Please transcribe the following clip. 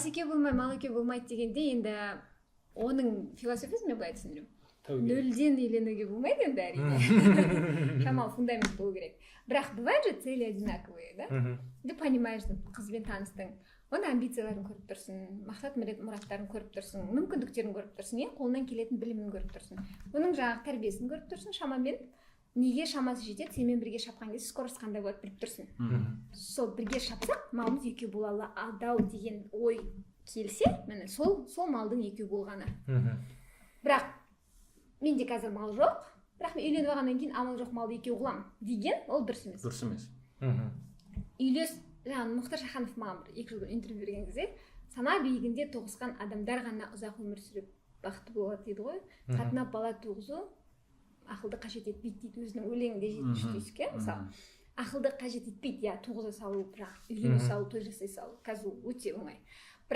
Екеу болмай, мал екеу болмайды дегенде, енді оның философиясын мен былай түсіндіремін: нөлден үйленуге болмайды енді, әрине, шамалы фундамент болу керек. Бірақ бывает же, цели одинаковые, да? Ты понимаешь, қызбен таныстың, оның амбицияларын көріп тұрсың, мақсат мұраттарын көріп тұрсың, мүмкіндіктерін көріп тұрсың, иә, қолынан келетін білімін көріп тұрсың, оның жаңағы тәрбиесін көріп тұрсың, шамамен неге шамасы жетеді, сенімен бірге шапқан кезде скорость қандай болады, біліп тұрсың. Сол бірге шапсақ, малымыз екеу бола алады ау деген ой келсе, міне, сол малдың екеу болғаны. Бірақ менде қазір мал жоқ, бірақ мен үйленіп алғаннан кейін амал жоқ, малды екеу қыламын деген ол дұрыс емес. Дұрыс емес. Үйлес, жаңағы Мұхтар Шаханов маған бір 2 жыл бұрын интервью берген кезде: «Сана биігінде тоғысқан адамдар ғана ұзақ өмір сүріп, бақытты болады», – дейді ғой. «Қатынап бала туғызу ақылды қажет етпейді», – дейді өзінің өлеңінде, жетінші түйсік, иә. Мысалы, ақылды қажет етпейді, иә, туғыза салу, бірақ үйлене салу, той жасай салу қазір ол өте оңай.